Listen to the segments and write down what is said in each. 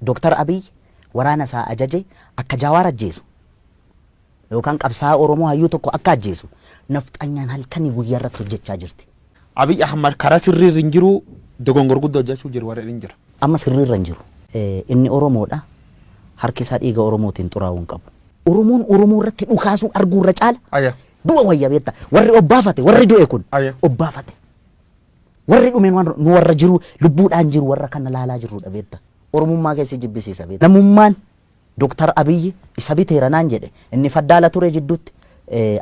Dooktar Abiy waraana isaa ajaje akka Jawaar ajjeesu yookaan qabsaa'aa Oromoo hayyuu tokko akka ajjeesu nafxanyaan halkanii guyyaa irratti hojjechaa jirti. Abiy Ahmad karaa sirrii irra hin jiru, dogongor guddaa hojjechuu jiru warra hin jira. Amma sirrii irra hin jiru. Inni Oromoodha. Harki isaa dhiiga Oromootiin xuraa'uu hin qabu. Oromoon Oromoo irratti dhukaasuu arguu irra caala du'a wayya beekta. Warri obbaafate, warri du'e kun obbaafate. Warri dhume nu warra jiru lubbuudhaan jiru warra kana laalaa jirrudha beekta. Oromummaa keessi jibbisiisa beekta. Namummaan Doktar Abiyyi isa biteera naan jedhe inni faddaala ture jidduutti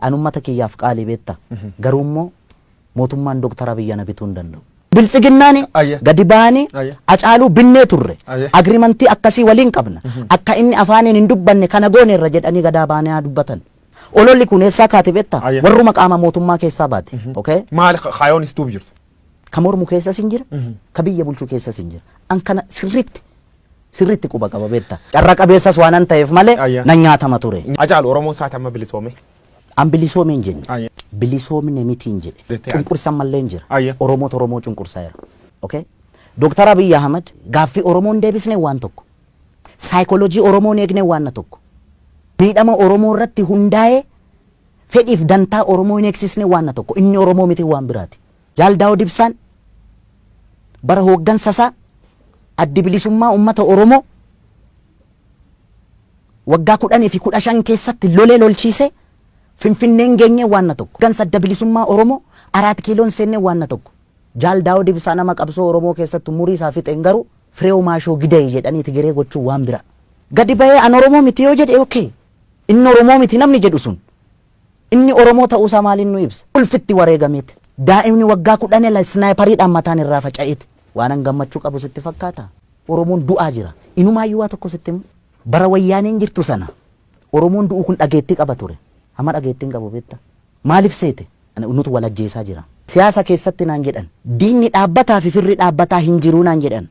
an ummata kiyyaaf qaalii beekta. Garuu immoo mootummaan Doktar Abiyyi ana bituu hin danda'u. Biltsiginnaan gadi ba'anii Acaaluu binnee turre. Agrimantii akkasii waliin qabna. Akka inni afaaniin hin dubbanne kana gooneerra jedhanii gadaa ba'anii haa dubbatan. Ololli kun eessaa kaate beektaa? Warruma qaama mootummaa keessaa baate. Okay? Maali kaayoon is duub jirtu? Ka mormu keessas hin jira, ka biyya bulchu keessas hin jira. An kana sirriitti sirriitti quba qaba beektaa? Carra qabeessas waanan ta'eef malee nan nyaatama ture. Acaalu Oromoon saati amma bilisoome. An bilisoome hin jenne. Bilisoomne miti hin jedhe. Cunqursan mallee hin jira. Oromootu Oromoo cunqursaa jira. Okay? Dooktar Abiy Ahmad gaaffii Oromoo hin deebisne waan tokko. Saayikoolojii Oromoo hin eegne waan tokko. Miidhama Oromoo irratti hundaa'ee fedhiif dantaa Oromoo hin eegsisne waan tokko. Inni Oromoo miti waan biraati. Jaal Daawud Ibsaan bara hooggansa isaa Addi Bilisummaa Uummata Oromoo waggaa 10 fi 15 keessatti lolee lolchiisee Finfinneen geenyee waanna tokko. Hooggansa Adda Bilisummaa Oromoo Araat Kiiloon seennee waanna tokko. Jaal Daawud Ibsaa nama qabsoo Oromoo keessatti umurii isaa fixeen garuu Fireew Maashoo Gidayi jedhanii Tigiree gochuun waan bira. Gadi bahee an Oromoo miti yoo jedhe okay. Inni Oromoo miti namni jedhu sun inni Oromoo ta'uusaa maaliin nu ibsa? Ulfitti wareegameeti. Daa'imni waggaa 10 la isnaayipariidhaan mataan irraa faca'eeti. Waanan gammachuu qabu sitti fakkaataa? Oromoon du'aa jira. Inumaayyuu waa tokko sitti himu. Bara Wayyaaneen jirtu sana Oromoon du'u kun dhageettii qaba ture. Amma dhageettii hin qabu beektaa? Maaliif seete? Nutu wal ajjeesaa jira. Siyaasa keessatti naan jedhan. Diinni dhaabbataa fi firri dhaabbataa hin jiru naan jedhan.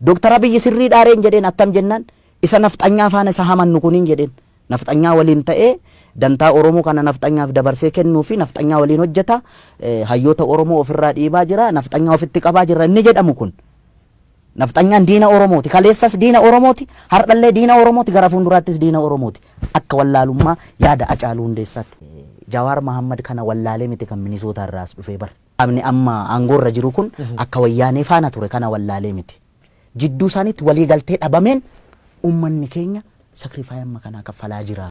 Dooktar Abiyyi sirriidhaa reen jedheen attam jennaan isa nafxanyaa faana isa hamannu kuniin jedheen. Nafxanyaa waliin ta'ee dantaa Oromoo kana nafxanyaaf dabarsee kennuu fi nafxanyaa waliin hojjeta. Hayyoota Oromoo ofirraa dhiibaa jira. Nafxanyaa ofitti qabaa jira inni jedhamu kun. Nafxanyaan diina Oromooti. Kaleessas diina Oromooti. Har'allee diina Oromooti. Gara fuulduraattis diina Oromooti. Akka wallaalummaa yaada Hacaaluu Hundeessaatti. Jawaar Mahaammad kana wallaalee miti kan Minisootaa irraa as dhufee bar. Qaamni amma aangoorra jiru kun akka Wayyaanee faana ture kana wallaalee miti. Jidduu isaaniitti walii galtee dhabameen uummanni keenya sacrifice amma kanaa kaffalaa jira.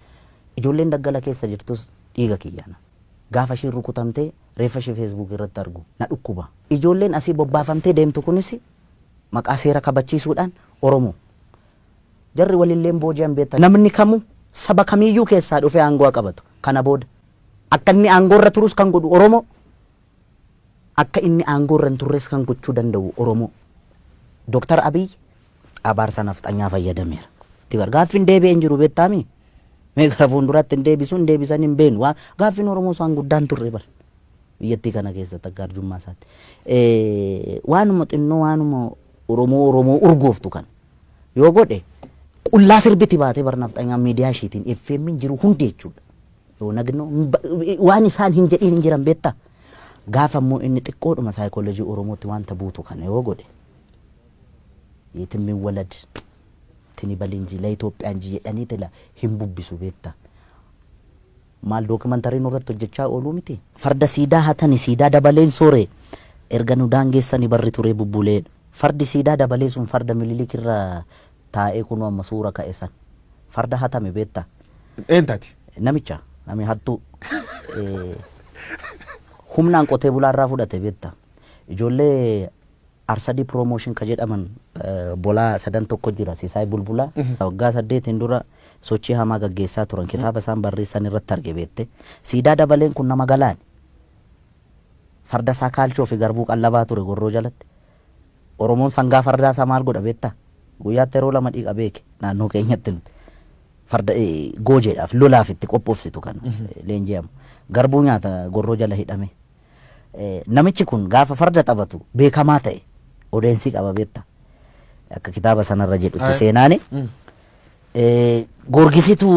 Ijoolleen daggala keessa jirtus dhiiga kiyyaana. Gaafa ishiin rukutamtee reeffa ishee Facebook irratti argu na dhukkuba. Ijoolleen asii bobbaafamtee deemtu kunis maqaa seera kabachiisuudhaan Oromoo. Jarri walillee hin booji'an beekta. Namni kamuu saba kamiiyyuu keessaa dhufee aangoo haa qabatu. Kana booda akka inni aangoo irra turus kan godhu Oromoo. Akka inni aangoo irra hin turres kan gochuu danda'u Oromoo. Doktar Abiy abaarsa nafxanyaa fayyadameera. Gaaffiin deebi'ee hin jiru beektaamii? Mee gara fuulduraatti hin deebisu hin deebisan hin beeknu. Waan gaaffiin Oromoo isaan guddaan turre bar. Biyyattii kana keessatti akka arjummaa isaatti. Waanuma xinnoo waanuma Oromoo Oromoo urgooftu kana yoo godhe qullaa sirbiti baatee bar nafxanyaan miidiyaa ishiitiin FM jiru hundi jechuudha. Yoo nagnoo waan isaan hin jedhiin hin jiran beektaa? Gaafa immoo inni xiqqoodhuma saayikoolojii Oromootti wanta buutu kana yoo godhe yetimmin walad tini balinji la Itoophiyaan ji jedhanii tila hin bubbisu beektaa? Maal dookimantarii nurratti hojjechaa ooluu miti? Farda siidaa hatani siidaa dabaleen soore erga nu daangeessani barri turee bubbulee. Fardi siidaa dabalee sun farda Mililik irra taa'ee kunoo amma suura ka'e san. Farda hatame beektaa? Eentati? Namicha nami hattuu humnaan qotee bulaa irraa fudhate beektaa? Ijoollee Arsadii Promotion ka jedhaman bolaa sadan tokko jira Sisaay Bulbulaa. Waggaa saddeetiin dura sochii hamaa gaggeessaa turan kitaaba isaan barreessan irratti arge beekte. Siidaa Dabaleen kun nama galaani. Farda isaa kaalchoo fi garbuu qallabaa ture gorroo jalatti. Oromoon sangaa fardaa isaa maal godha beektaa? Guyyaatti yeroo lama dhiqa beeki naannoo keenyatti nuti. Farda goojeedhaaf lolaaf itti qophoofsitu kan leenji'amu. Garbuu nyaata gorroo jala hidhamee. Namichi kun gaafa farda taphatu beekamaa ta'e odeensii qaba beekta. Akka kitaaba sanarra jedhutti seenaani. Goorgisitu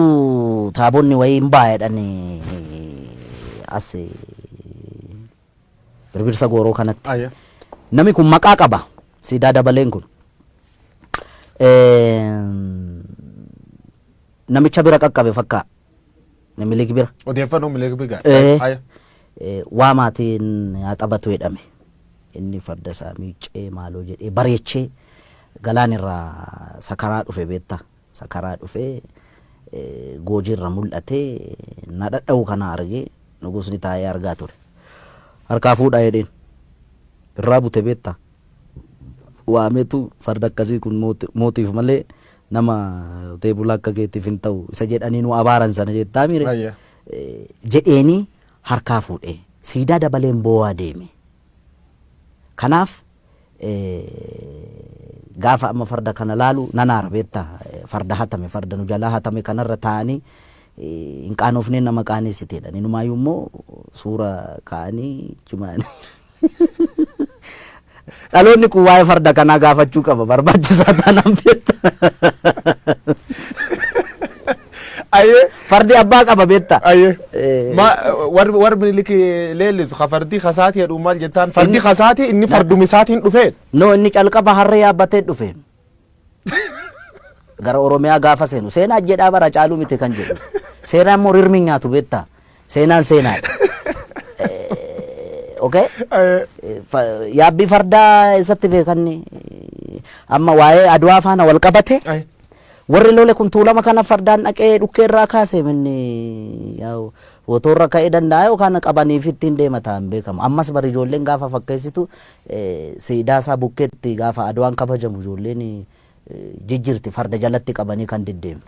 taabonni wayii hin ba'a jedhani as birbirsa gooroo kanatti. Namni kun maqaa qaba. Siidaa Dabaleen kun. Namicha bira qaqqabe fakkaa. Minilik bira. Odeeffannoo Minilik bira. Eh. Waa maatiin haa taphatu jedhame. Inni farda isaa miiccee maaloo jedhee bareechee galaan irraa sakaraa dhufe beektaa. Sakaraa dhufee goojii irra mul'atee na dhadha'u kana argee nugusni taa'ee argaa ture. Harkaa fuudhaa jedheen. Irraa bute beektaa. Waametu farda akkasii kun mootiif malee nama qotee bulaa akka keetiif hin ta'u isa jedhanii nu abaaran sana jettaa mire. Ayya. Jedheenii harkaa fuudhee siidaa dabaleen boo'aa deeme. Kanaaf gaafa amma farda kana laalu nan aara beektaa, farda hatame, farda nu jalaa hatame kanarra taa'anii hin qaanofnee nama qaaneessiteedha. Inumaayyuu immoo suura kaa'anii jimaan. Dhaloonni kun waa'ee farda kanaa gaafachuu qaba, barbaachisaa taanaan beektaa. Ayyee. Fardi abbaa qaba beektaa. Ayyee. Ma warri Minilik leellisu ka fardi kasaati jedhu maal jettaan, fardi kasaati, inni fardumi isaatiin dhufee. No, inni calqaba harree yaabbatee dhufe. Gara Oromiyaa gaafa seenu seenaa jedhaa bara caaluu miti kan jedhu. Seenaa immoo rirmi hin nyaatu beektaa. Seenaan seenaadha. Okay? Ayyee. Yaabbii fardaa eessatti beekanni amma waa'ee Adwaa faana wal qabate. Ayyee. Warri lole kun Tuulama kana fardaan dhaqee dhukkee irraa kaase, minni yaa'u motorra ka'ee danda'a yookaan qabaniif ittiin deema ta'an beekamu. Ammas bari ijoolleen gaafa fakkeessitu siidaa isaa bukkeetti gaafa Adwaan kabajamu ijoolleen jijjiirti, farda jalatti qabanii kan deddeemtu.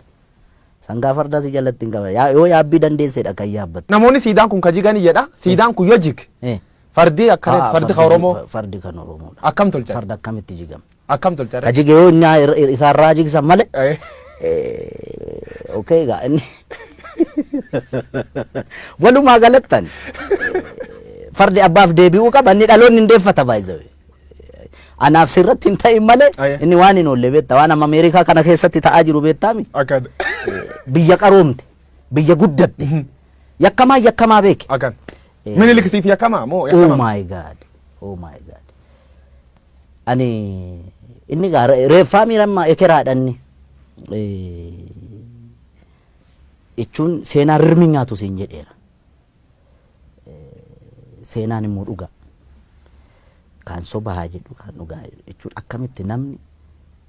Sangaa fardaa si jalatti hin qaban. Yoo yaabbii dandeessedha kan yaabbattu. Namoonni siidaan kun ka jigani jedha. Siidaan kun yoo jig. Fardi akkana, fardi ka Oromoo. Fardi kan Oromoodha. Akkam tolchan? Farda akkamitti jigama? Akkam tolchan? Ka jige yoo inni isaarraa jigsan malee. Okay, egaa inni walumaa galattan fardi abbaaf deebi'uu qaba, inni dhaloonni hin deeffata baay'ee. Anaaf sirratti hin ta'in malee inni waan hin oolle beekta, waan amma Ameerikaa kana keessatti ta'aa jiru beektaami. Akkan. Biyya qaroomte, biyya guddatte, yakkamaa yakkamaa beeke. Akkan. Minilik siif yakkamaa moo Oh yakkamaa? my God. Oh my God. Ani inni gaa reeffaa miiramma ekeraadha inni. Jechuun seenaa rirmi nyaatu siin jedheera. Seenaan immoo dhugaa. Kaan soba haa jedhu, kaan dhugaa haa jedhu, jechuun akkamitti namni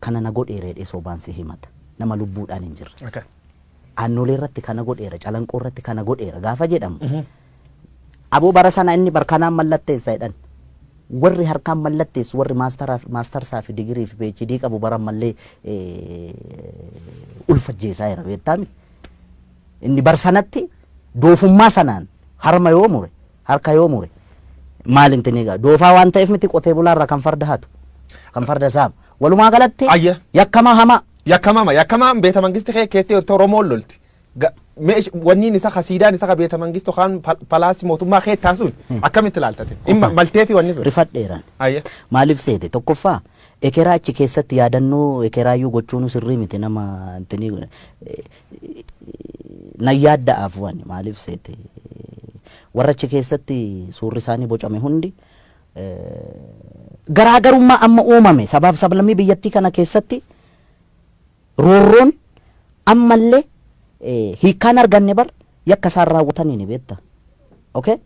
kana na godheera jedhee sobaan si himata, nama lubbuudhaan hin jirre. Akkan. Aannolee irratti kana godheera, Calanqoo irratti kana godheera gaafa jedhamu. Aboo, bara sana inni barkanaan mallatteessa jedhan. Warri harkaan mallatteessu, warri maastarsaa fi digirii fi PhD qabu bara ammallee ulfajjeessaa jira beektaami. Inni bar sanatti doofummaa sanaan harma yoo mure, harka yoo mure, maal inti egaa doofaa waan ta'eef miti qotee bulaarraa kan farda hatu, kan farda saamu. Walumaa galatti Ayya. yakkamaa hamaa. Yakkamama, yakkamaan beeta mangisti kee keettee Oromoon lolti. Wanniin isa ka siidaan isa ka beeta mangistu kaan palaasii mootummaa kee taasuun akkamitti ilaaltate? Dhimma maltee fi wanni sun. Rifadheeran. Ayya. Maaliif seete, tokkoffaa ekeraa achi keessatti yaadannoo ekeraayyuu gochuun sirrii miti, nama intinii nan yaadda'aaf waan, maaliif seete, warra achi keessatti suurri isaanii bocame hundi garaagarummaa amma uumame sabaaf sablammii biyyattii kana keessatti roorroon ammallee hiikkaan arganne bar yakka isaan raawwatanii ni beekta. Okay?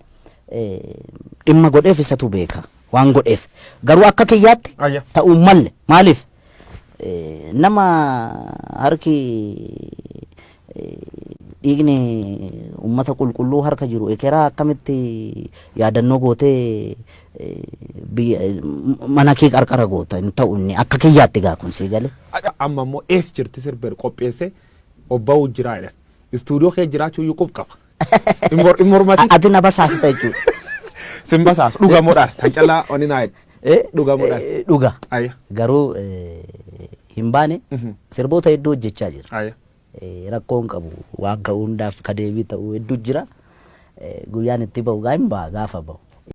Dhimma godheef isatu beeka waan godheef. Garuu akka kiyyaatti Ayya. ta'uu malle, maaliif nama harki dhiigni ummata qulqulluu harka jiru ekeraa akkamitti yaadannoo gootee biyya mana kee qarqara goota? Hin ta'u inni akka kiyyaatti gaa kun sii galee. Amma immoo ees jirti sirba qopheesse obba'uu jira jedhan. Istuudiyoo kee jiraachuu iyyuu qub qaba. Hin mormatin. Ati na basaasta jechuudha. Sin basaasu, dhugamoodhaan kan callaa wani naa jedhe. Dhugamoodhaan. Dhuga. Ayya. Garuu hin baane, sirboota hedduu hojjechaa jira. Ayya. Rakkoo hin qabu, waan ka'uu hundaaf ka deebii ta'uu hedduu jira. Guyyaan itti ba'u gaa hin ba'a gaafa ba'u.